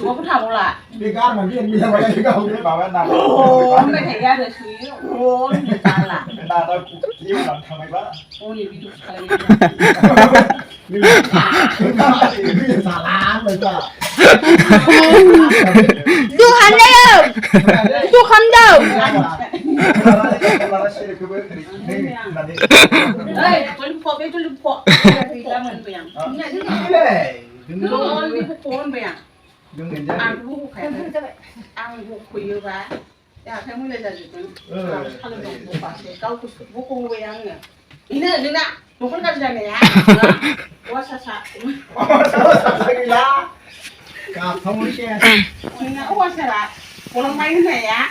Có cái thằng là đi gan mà viên bia vào đây không biết bảo bên nào ôn mày thấy ra được chứ ôn người ta là bên nào tao yêu làm thằng mày quá ôn gì ví dụ cái đi xả lá rồi sao Du handayım. Du handayım. đây tôi lụm phọ thì ra mình bèn ôn đi phục ôn bèn ăn vụ khỏe ăn vụ quỳ và ya thấy mới là gì tôi ăn được một bát để câu vụ cùng với ăn nè đi nữa một con cá này á quá xa cặp không đi xe quá xa orang main này á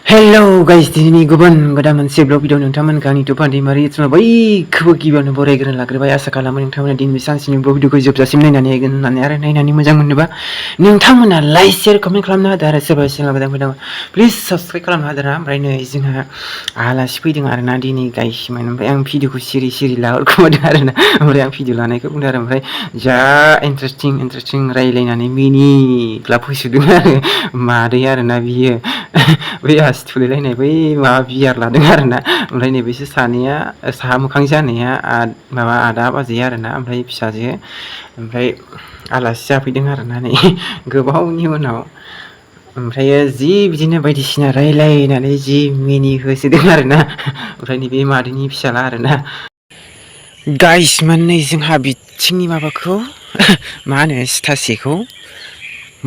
Hello guys, di sini Guban goda moनसे vlog video नोंथांमोनखौ आंनि YouTube पान्डेमारि channel बयखौबो गिबियावनो बरायग्रोना लाग्रोबाय आसा खालामो नोंथांमोना दिनै सानसेनि vlog भिडिअखौ जोबजासिम नायनानै होगोन होननानै आरो नायनानै मोजां मोनोबा नोंथांमोना लाइक शेयार कमेन्ट खालामना होदो आरो सोरबा चेनेल गोदान फैदों प्लिज साबस्क्राइब खालामना होदो ना ओमफ्राय नै जोंहा आलासि फैदों आरोना दिनै गायसिमोन ओमफ्राय आं भिडिअखौ सिरि लाहरखोमादों आरोना ओमफ्राय आं भिडिअ लानायखौ बुंदों आरो ओमफ्राय जा इन्टारेस्टिं रायलायनानै मिनिग्लाब होसोदों आरो मादै आरोना बियो बै आसि थुलायलायनाय बै माबा बियार लादों आरोना ओमफ्राय नै बिसोर सानैया साहा मोखां जानाया माबा आदा बाजै आरोना ओमफ्राय फिसाजो ओमफ्राय आलासि जाफैदों आरोना नै गोबावनि उनाव ओमफ्राय जि बिदिनो बायदिसिना रायलायनानै जि मिनि होसोदों आरोना ओमफ्राय नैबे मादैनि फिसाला आरोना गाइस माने जोंहा बिथिंनि माबाखौ मा होनो सिथासेखौ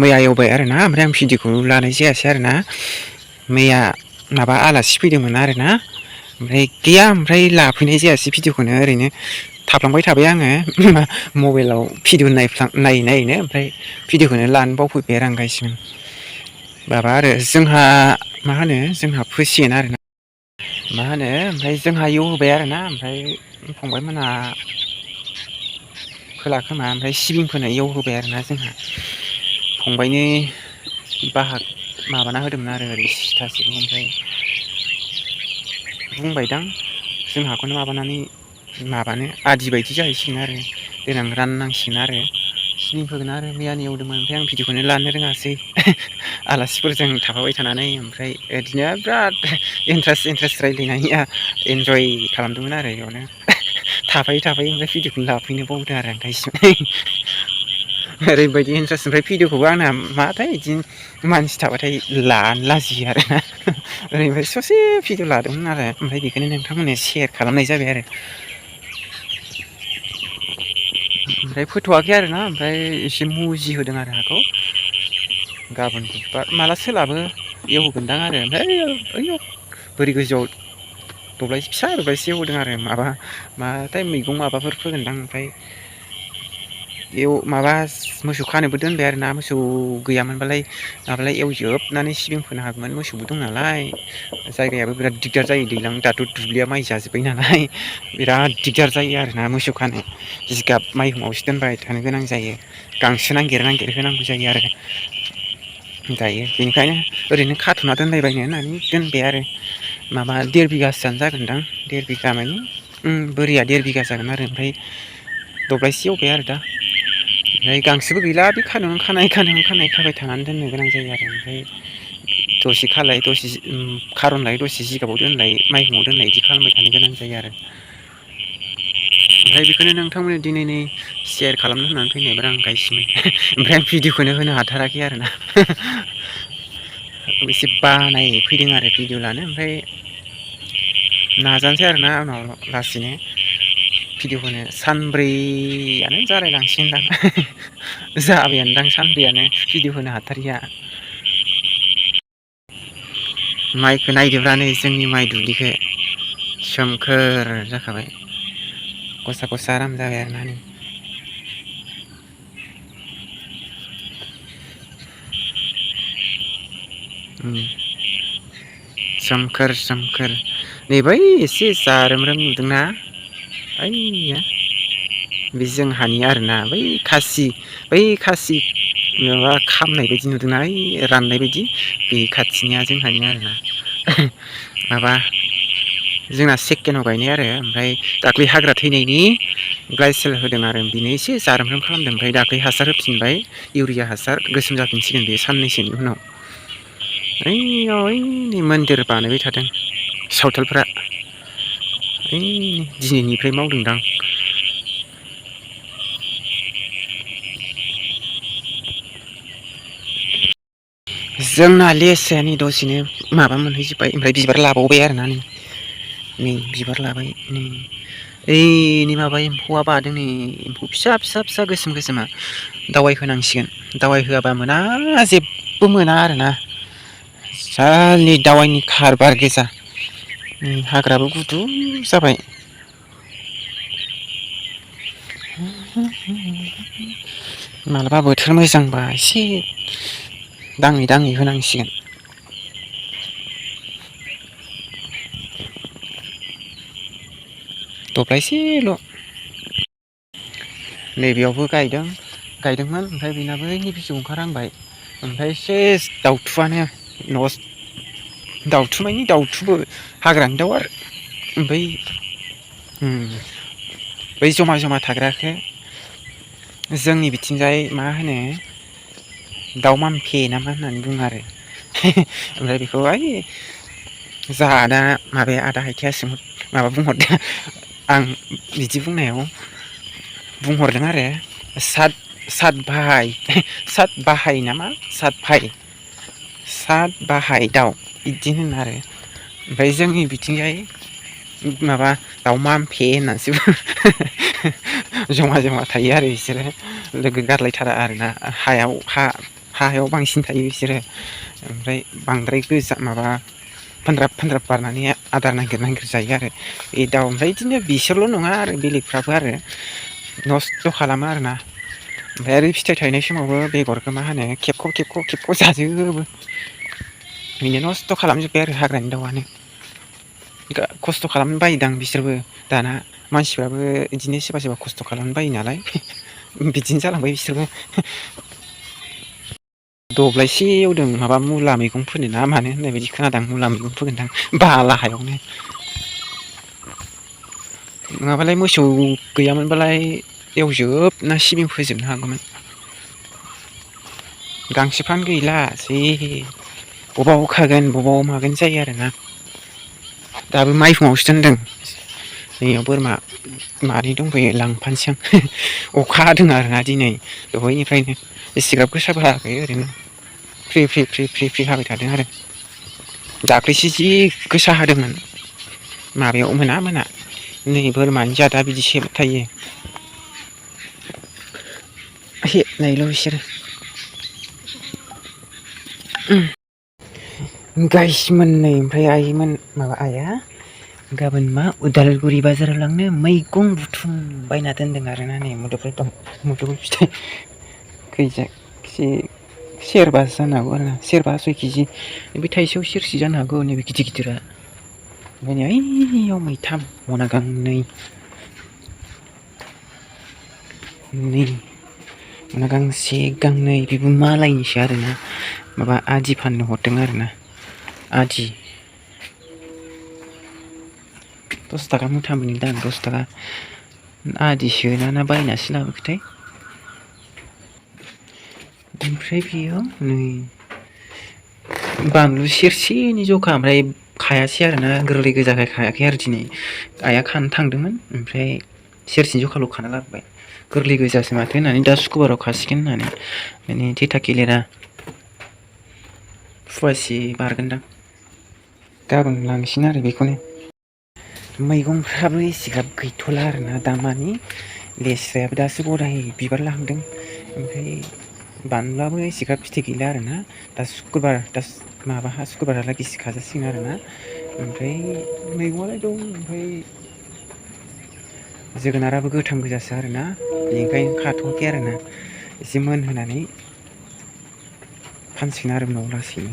मैया एवबाय आरोना ओमफ्राय आं भिडिअखौ लानाय जायासै आरोना मैया माबा आलासि फैदोंमोन आरोना ओमफ्राय गैया ओमफ्राय लाफैनाय जायासै भिडिअखौनो ओरैनो थाफ्लांबाय थाबाय आङो मबाइलाव भिडिअ नायैनो ओमफ्राय भिडिअखौनो लानो बावफैबाय आरो आं गाइसिमोन माबा आरो जोंहा मा होनो जोंहा फोसिगोन आरोना मा होनो ओमफ्राय जोंहा एवहोबाय आरोना ओमफ्राय फंबायमोनहा फोला खोमा ओमफ्राय सिबिंफोरनो एवहोबाय आरोना जोंहा फंबायनि बाहाग माबाना होदोंमोन आरो ओरै सिथासेखौ ओमफ्राय बुंबायदां जोंहाखौनो माबानो आदि बायदि जाहैसिगोन आरो देनां राननांसिगोन आरो सिबिं फोगोन आरो मैयानि एवदोंमोन ओमफ्राय आं भिडिअखौनो लानो रोङासै आलासिफोरजों थाफाबाय थानानै ओमफ्राय बिदिनो बिराद इन्टारेस्ट रायलायनाया इन्जय खालामदोंमोन आरो बेयावनो थाफायै ओमफ्राय भिडिअखौनो लाफैनो बावदों आरो आं गाइसिमोन ओरैबायदि इन्टारेस्ट ओमफ्राय भिडिअखौबो आंना माथाय बिदि मानसि थाबाथाय लानो लाजियो आरोना ओरैबायदि ससे भिडिअ लादोंमोन आरो ओमफ्राय बेखौनो नोंथांमोननो शेयार खालामनाय जाबाय आरो ओमफ्राय फोथ'वाखै आरोना ओमफ्राय एसे मुजि होदों आरो हाखौ गाबोन बुधबार माला सोलाबो एवहोगोनदां आरो ओमफ्राय ओइयाव बोरि गोजौआव फिसा दब्लायसे एवदों आरो माबाथाय मैगं माबाफोर फोगोनदां ओमफ्राय माबा मोसौ खानोबो दोनबाय आरोना मोसौ गैयामोनबालाय एवजोबनानै सिबिं फोनो हागौमोन मोसौबो दं नालाय जायगायाबो बिराद दिगदार जायो दैज्लां दाथ' दुब्लिया माइ जाजोब्बाय नालाय बिराद दिगदार जायो आरोना मोसौ खानो जिगाब माइहुङावसो दोनबाय थानो गोनां जायो गांसो नागिर होनांगौ जायो आरो दायो बेनिखायनो ओरैनो खाथुना दोनलायबायनो होननानै दोनबाय आरो माबा 1.5 बिगासोआनो जागोनदां 1.5 बिगा मानि बोरिया 1.5 बिगा जागोन आरो ओमफ्राय दब्लायसे एवबाय आरो दा ओमफ्राय गांसोबो गैला बे खानाय खाबाय थानानै दोननो गोनां जायो आरो ओमफ्राय दसे खालाय दसे खारनलाय दसे जिगाबाव दोनलाय माइहुङाव दोनलाय बिदि खालामबाय थानो गोनां जायो आरो ओमफ्राय बेखौनो नोंथांमोननो दिनै शेयार खालामनो होननानै फैनायब्रा आं गाइसिमोन ओमफ्राय आं भिडिअखौनो होनो हाथाराखै आरोना एसे बानाय फैदों आरो भिडिअ लानो ओमफ्राय नाजानोसै आरोना उनाव लासैनो भिडिअ होनो सानब्रैयानो जालायलांसिगोनदां जाबायानोदां सानब्रैयानो भिडिअ होनो हाथारिया माइखौ नायदोब्रा नै जोंनि माइ दुब्लिखौ सोमखोर जाखाबाय गसा आराम जाबाय आरोना नै सोमखोर नै बै एसे जारोमरोम नुदोंना ओइया बे जोंहानि आरोना बै खासि माबा खामनाय बायदि नुदोंना ओइ राननाय बायदि बे खाथिनिया जोंहानि आरोना माबा जोंना सेकेन्डआव गायनाय आरो ओमफ्राय दाख्लै हाग्रा थैनायनि ग्लाइसेल होदों आरो बेनो एसे जारोमरोम खालामदों ओमफ्राय दाख्लै हासार होफिनबाय इउरिया हासार गोसोम जाफिनसिगोन बे साननैसोनि उनाव ओइयाव ओइनै मन्दिर बानायबाय थादों सावथालफ्रा ओइ दिनैनिफ्राय मावदोंदां जोंना लेस्राया नै दसेनो माबा मोनहैजोब्बाय ओमफ्राय बिबार लाबावबाय आरोना नै बिबार लाबाय नै ओइनि माबा एम्फौआ बादों नै एम्फौ फिसा फिसा फिसा गोसोम गोसोमा दावाइ होनांसिगोन दावाइ होआबा मोना जेबो मोना आरोना सालनि दावाइनि खारबार गोजा हाग्राबो गुदु जाबाय मालाबा बोथोर मोजांबा एसे दाङै दाङै होनांसिगोन दब्लायसेल' नैबेयावबो गायदोंमोन ओमफ्राय बेनाबो ओइनि बिजौ ओंखारहांबाय ओमफ्राय सेस दाउथुआनो दाउथु मानि दाउथुबो हाग्रानि दाउ आरो ओमफ्राय बै जमा जमा थाग्राखौ जोंनि बिथिंजाय मा होनो दाउ मामफे ना मा होननानै बुङो आरो ओमफ्राय बेखौ ओइ जाहा आदा माबाया आदा हाइथाया माबा बुंहरदों आं बिदि बुंनायाव बुंहरदों आरो सात बाहाय नामा सात बाहाय दाउ बिदि होनो आरो ओमफ्राय जोंनि बिथिंजाय माबा दाउ मामफे होननानैसो जमा जमा थायो आरो बिसोरो लोगो गारलायथारा आरोना हायाव बांसिन थायो बिसोरो ओमफ्राय बांद्राय गोजा माबा फानद्राब बारनानै आदार नागिर जायो आरो बे दाउ ओमफ्राय बिदिनो बिसोरल' नङा आरो बेलेगफ्राबो आरो नस्थ' खालामो आरोना ओमफ्राय आरो फिथाइ थायनाय समावबो बेगरखौ मा होनो खेबख' जाजोबो बिनो नस्थ' खालामजोब्बाय आरो हाग्रानि दाउआनो खस्थ' खालामनो बायोदां बिसोरबो दाना मानसिफ्राबो बिदिनो सोरबा सोरबा खस्थ' खालामनो बायो नालाय बिदिनो जालांबाय बिसोरबो दब्लायसे एवदों माबा मुला मैगं फोनो ना मानो होननाय बायदि खोनादों मुला मैगं फोगोनदां बाला हायावनो नङाबालाय मोसौ गैयामोनबालाय एवजोबना सिबिं फोजोबनो हागौमोन गांसोफ्रानो गैला जि बबाव खागोन बबाव मागोन जायो आरोना दाबो माइहुङावसो दोनदों जोंनियाव बोरमा मानै दंफैयो लांफानोसै आं अखा हादों आरोना दिनै दहायनिफ्रायनो एसेग्राब गोसाबो हायाखै ओरैनो फ्रि हाबाय थादों आरो दाख्लैसो जि गोसा हादोंमोन माबायाव मोना नै बोरमानि जादा बिदिसो थायो हेबनायल' बिसोरो गाइसमोन नै ओमफ्राय आइमोन माबा आइया गाबोन मा उदालगुरि बाजाराव लांनो मैगं बुथुम बायना दोनदों आरोना नै मुदुफुल फिथाइ खैजा सेरबासो जानो हागौ आरोना सेरबा 6 केजि बे थाइसेयाव सेरसे जानो हागौ नैबे गिदिर गिदिरा ओमफ्राय ओइयाव मैथा मना गांनै मना गांसे गांनै बेबो मालायनिसो आरोना माबा आदि फाननो हरदों आरोना आदि 10 थाखा मुथा मोनदों 10 थाखा आदिसो ना बायनासो लाबोखोथाय ओमफ्राय बेयाव नै बानलु सेरसेनि जखा ओमफ्राय खायासै आरोना गोरलै गोजाखाय खायाखै आरो दिनै आइया खानो थांदोंमोन ओमफ्राय सेरसेनि जखाल' खाना लाबोबाय गोरलै गोजासो माथो होननानै दा सुक्रुबाराव खासिगोन होननानै माने थेथा केलेरा फुवासे बारगोनदां गाबोन लांसिन आरो बेखौनो मैगंफ्राबो एसेग्राब गैथ'ला आरोना दामानि लेस्रायाबो दासो गदाय बिबार लाहांदों ओमफ्राय बानलुआबो एसेग्राब फिथाइ गैला आरोना दा सुक्रुबारहालागैसो खाजासिगोन आरोना ओमफ्राय मैगंआलाय दं ओमफ्राय जोगोनाराबो गोथां गोजासो आरोना बेनिखायनो खाथ'वाखै आरोना एसे मोनहोनानै फानसिगोन आरो उनाव लासैनो